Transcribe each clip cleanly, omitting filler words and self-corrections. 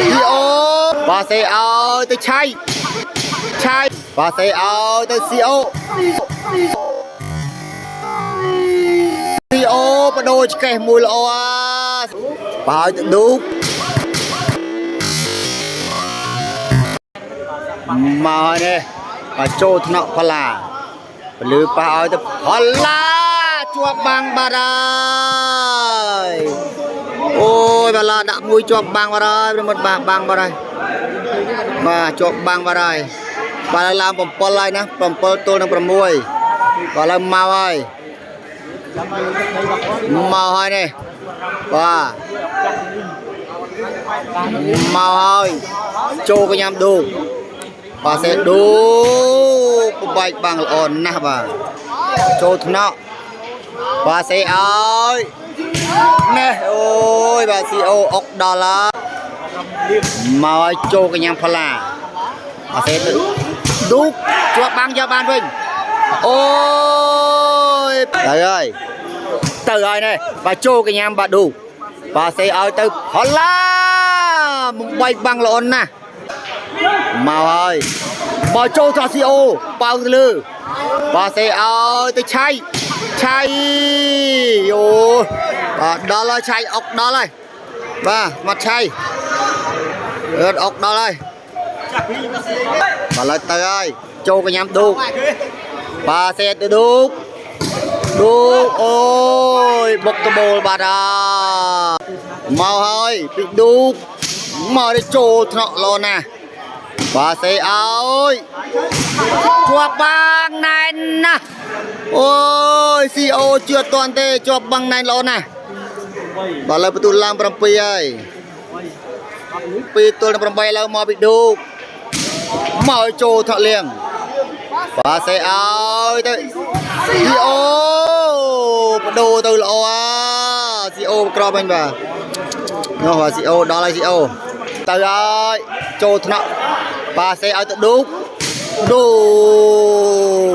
ស៊ីអូបាសេឲ្យទៅឆៃឆៃបាសេឲ្យទៅស៊ីអូស៊ីអូបដូរឆ្កេះមួយល្អអាបើឲ្យទៅឌូកមកហើយនេះបាទចូលថ្នាក់ផល្លាពលឺប៉ះឲ្យទៅផល្លាជាប់បាំងបាត់ហើយអូយបាឡាដាក់មួយជាប់បាំងបាត់ហើយប្រមុតបាំងបាត់ហើយបាទជាប់បាំងបាត់ហើយបាទឡើង7ហើយណា7ទល់នឹង6បាទឡើងមកហើយមកហើយនេះបាទមកហើយចូលកញ្ញាំឌូកបាទសេឌូកបបែកបាំងល្អណាស់បាទចូលថ្នាក់បាទសេឲ្យនេះអូយបាទស៊ីអូអុកដល់ហើយមកឲ្យចូលកញ្ញាំផល្លាបាទសេទៅឌូកជាប់បាំងយកបានវិញអូយទៅហើយទៅហើយនេះបាទចូលកញ្ញាំបាទឌូកបាទសេឲ្យទៅផល្លាបំបែកបាំងល្អណាស់មកហើយបើចូលថាស៊ីអូប៉ោងទៅលើបាទសេឲ្យទៅឆៃឆៃអូបាទដល់ហើយឆៃអុកដល់ហើយបាទមកឆៃអត់អុកដល់ហើយបាទឡើយទៅហើយចូលកញ្ញាំឌូកបាទសេទៅឌូកឌូកអូយបុកដបូលបាទហើយមកហើយពីឌូកមកនេះចូលថ្នាក់លោណាស់បាទសេឲ្យជាប់បាងណែនណាស់អូយស៊ីអូជឿអត់តាន់ទេជាប់បាងណែនល្អណាស់បាទលើបន្ទូឡើង7ហើយ2ទល់នឹង8ឥឡូវមកពីឌូកមកឲ្យចូលថក់លៀងបាទសេឲ្យទៅស៊ីអូបដូរទៅល្អអាស៊ីអូក្របវិញបាទនោះបាទស៊ីអូដល់ហើយស៊ីអូទៅហើយចូលថ្នាក់បាទសេឲ្យទៅឌូកឌូ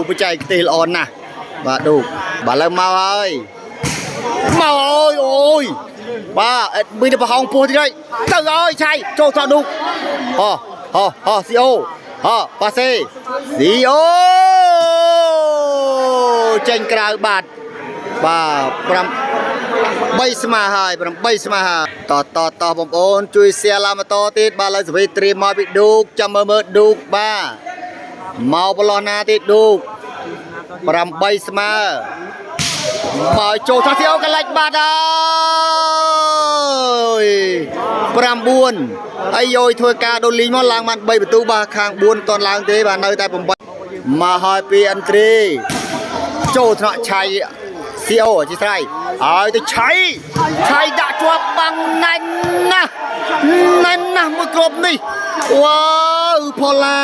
បច្ចេកទេសល្អណាស់បាទឌូកបាទលើមកហើយមកអូយអូយបាទអេតមីទៅប្រហោងពោះទៀតហើយទៅហើយឆៃចូលថ្នាក់ឌូកហោហោហោស៊ីអូហោបាសេស៊ីអូចេញក្រៅបាទបាទ5 3ស្មើហើយ8ស្មើហើយតតតបងប្អូនជួយ share ឡាម៉ូតូទៀតបាទឡើយសវីត្រៀមមកពីឌូកចាំមើលមើលឌូកបាទមកប្រឡោះណាទៀតឌូក8ស្មើមកចូលថាសៀអូកលាច់បាត់ហើយ9អាយយធ្វើការដូលីងមកឡើងបាន3បន្ទូបាទខាង4តន់ឡើងទេបាទនៅតែ8មកហើយពីអន្ត្រីចូលថ្នាក់ឆៃស៊ីអូអធិស្ឋានឲ្យទៅឆៃឆៃដាក់ជាប់បាំងណាញ់ណាស់ណែនណាស់មួយគ្រាប់នេះវ៉ាវផល្លា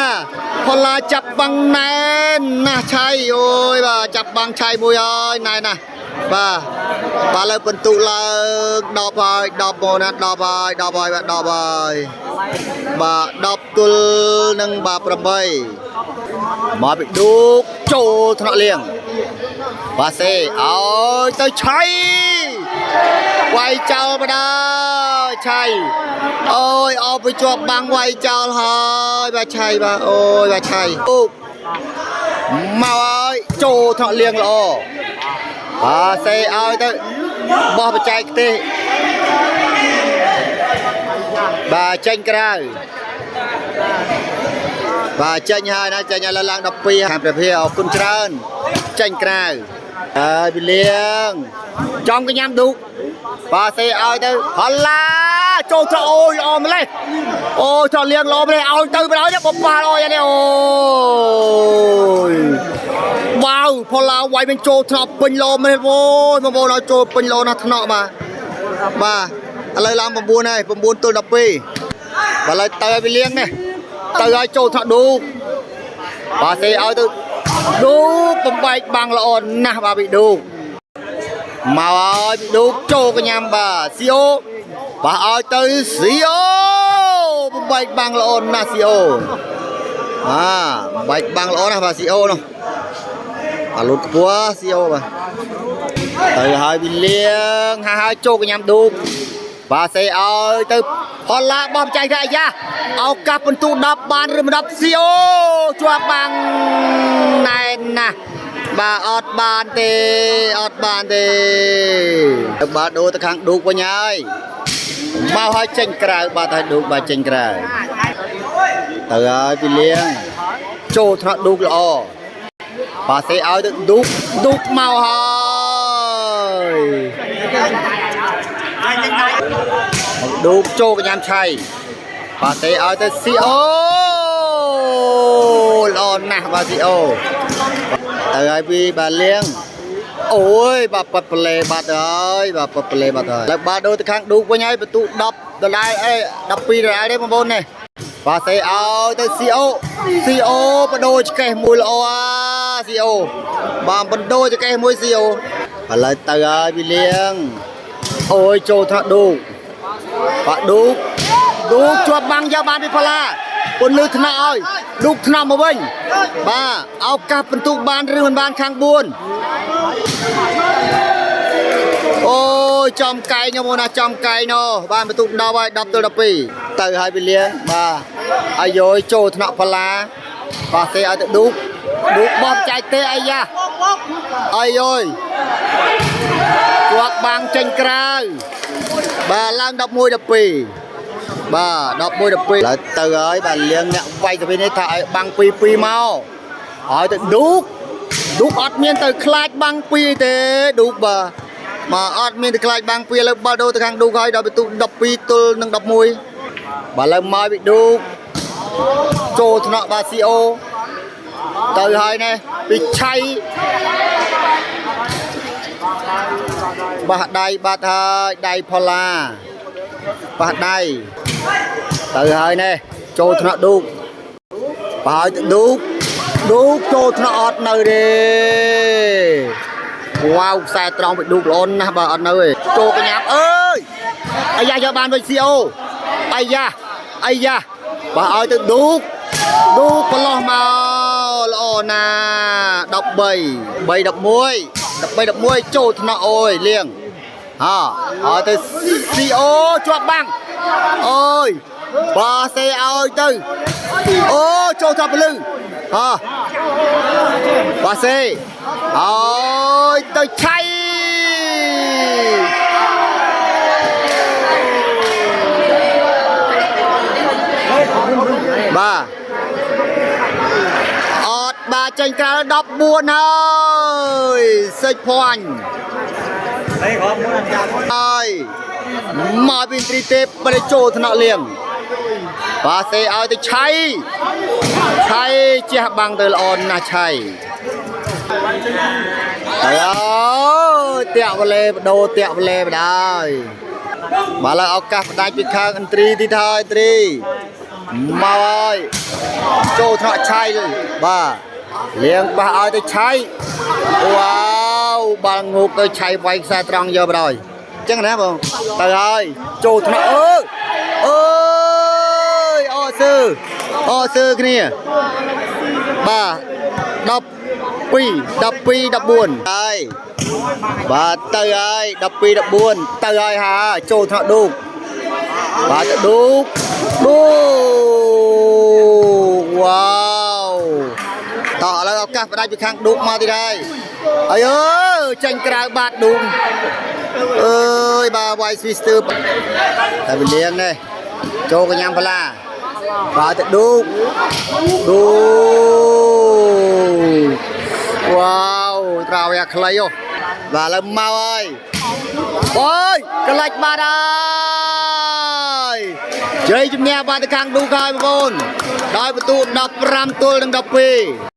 ផល្លាចាប់បាំងណែនណាស់ឆៃអូយបាទចាប់បាំងឆៃមួយហើយណែនណាស់បាទបាទលើពិន្ទុឡើង10ហើយ10មកណា10ហើយ10ហើយបាទ10ហើយបាទ10ទល់នឹងបាទ8មកពីឌូកចូលថ្នាក់លៀង បាសេឲ្យទៅឆៃវាយចោលបដាឆៃអូយអោไปជាប់បាំងវាយចោលហើយបាទឆៃបាទអូយបាទឆៃអូមកហើយចូលថ្នាក់លៀងល្អបាសេឲ្យទៅបោះបច្ចេកទេសបាទចេញក្រៅបាទចេញហើយណាចេញឲ្យឡើង12ខាងព្រះភាអរគុណច្រើនចេញក្រៅហើយវិលៀងចំកញ្ញាំឌូកបាទសេឲ្យទៅហល្លាចូលត្រអូយល្អម្លេះអូយត្រលៀងល្អម្លេះឲ្យទៅបណ្ដោយបបាល់អូយនេះអូយបាវផល្លាវាយមិនចូលថ្នាក់ពេញល្អម្លេះអូយបងប្អូនឲ្យចូលពេញល្អណាស់ថ្នាក់បាទបាទឥឡូវឡើង9ហើយ9ទល់12បាទឥឡូវទៅឲ្យវិលៀងនេះទៅឲ្យចូលថ្នាក់ឌូកបាទសេឲ្យទៅឌូកបំបែកបាំងល្អណាស់បាទពីឌូកមកឲ្យពីឌូកចូលកញ្ញាំបាទស៊ីអូបាទឲ្យទៅស៊ីអូបំបែកបាំងល្អណាស់ស៊ីអូបាទបំបែកបាំងល្អណាស់បាទស៊ីអូនោះបាទលូតខ្ពស់ស៊ីអូបាទទៅឲ្យវិលៀងហាហើយចូលកញ្ញាំឌូក បាសេឲ្យទៅផល្លាបោះចៃថាអាយ៉ាឱកាសពិន្ទុ10បានឬមិន10ស៊ីអូជាប់បាំងណែនណាស់បាទអត់បានទេអត់បានទេបាទដូរទៅខាងឌូកវិញហើយមកឲ្យចេញក្រៅបាទឲ្យឌូកបាទចេញក្រៅទៅហើយពីលៀងចូលថ្នាក់ឌូកល្អបាទសេឲ្យទៅឌូកឌូកមកហើយ មកឌូកចូលកញ្ញាំឆៃបាទទេឲ្យទៅស៊ីអូល្អណាស់បាទស៊ីអូទៅហើយពីបាទលៀងអូយបាទប៉ាត់ប្លេបាត់ហើយបាទប៉ាត់ប្លេបាត់ហើយឡើយបាទដូរទៅខាងឌូកវិញហើយបន្ទុ10ដុល្លារអេ12ដុល្លារទេបងប្អូននេះបាទសេឲ្យទៅស៊ីអូស៊ីអូបដូរឆ្កេះមួយល្អអាស៊ីអូបាទបដូរឆ្កេះមួយស៊ីអូឥឡូវទៅហើយពីលៀងអូយចូលថ្នាក់ឌូក បាទឌូកឌូកជាប់បាំងយកបានពីផល្លាពន្លឺថ្នាក់ឲ្យឌូកថ្នាក់មកវិញបាទឱកាសបន្ទុកបានឬមិនបានខាង4អូយចំកែងណាបងណាចំកែងណោបានបន្ទុក10ហើយ10ទល់12ទៅហើយពីលៀងបាទអាយយចូលថ្នាក់ផល្លាបាទសេឲ្យទៅឌូកឌូកបោះចែកទេអាយ៉ាអាយយជាប់បាំងចេញក្រៅ បាទឡើង11 12បាទ11 12ឡើយទៅហើយបាទលៀងអ្នកវាយទៅវិញនេះថាឲ្យបាំង2 2មកឲ្យទៅឌូកឌូកអត់មានទៅខ្លាចបាំង2ទេឌូកបាទមកអត់មានទៅខ្លាចបាំង2ឥឡូវបាល់ដូរទៅខាងឌូកហើយដល់បន្ទុក12ទល់នឹង11បាទឥឡូវមកពីឌូកចូលថ្នាក់បាទស៊ីអូទៅហើយនេះពីឆៃបះដៃបាត់ហើយដៃផល្លាបះដៃទៅហើយនេះចូលថ្នាក់ឌូកបើឲ្យទៅឌូកឌូកចូលថ្នាក់អត់នៅទេវ៉ាវខ្សែត្រង់ពីឌូកល្អណាស់បើអត់នៅទេចូលកញ្ញាប់អើយអាយ៉ាយកបានវិញស៊ីអូអាយ៉ាអាយ៉ាបើឲ្យទៅឌូកឌូកប្រឡោះមកល្អណាស់13 3 11 13 11ចូលថ្នាក់អូយលៀងហ៎ឲ្យទៅស៊ីអូជាប់បាំងអូយបាសេឲ្យទៅអូចូលថ្នាក់ពលឺហ៎បាសេឲ្យទៅឆៃបាទអត់បាទចេញក្រៅ14ហើយសិចភ័ញហើយមកពីត្រីទេពប្រចូលថ្នាក់លៀងបាសេឲ្យទៅឆៃឆៃជះបាំងទៅល្អណាស់ឆៃហើយអើយតាក់វលេបដូរតាក់វលេបដែរបាទឡើយឱកាសផ្ដាច់ពីខាងឥន្ទ្រីទីថយឥន្ទ្រីមកហើយចូលថ្នាក់ឆៃបាទលៀងបះឲ្យទៅឆៃវ៉ាវបាល់ងូកទៅឆៃវាយខ្សែត្រង់យកបណ្ដោយអញ្ចឹងណាបងទៅហើយចូលថ្នាក់អើយអើយអសឺអសឺគ្នាបាទ12 12 14ហើយបាទទៅហើយ12 14ទៅហើយហាចូលថ្នាក់ឌូកបាទទៅឌូកឌូកវ៉ាវតោះឥឡូវឱកាសផ្ដាច់ពីខាងឌូកមកទៀតហើយអាយអើយចេញក្រៅបាទឌូកអើយបាទវាយស្វីស្ទើតែវិលៀងនេះចូលកញ្ញាំផល្លាបាទទៅឌូកឌូកវ៉ាវត្រាវយ៉ាខ្លីអូបាទឥឡូវមកហើយអូយកលាច់បាត់ហើយជ័យជំនះបាទទៅខាងឌូកហើយបងប្អូនដោយបន្ទូ15ទល់នឹង12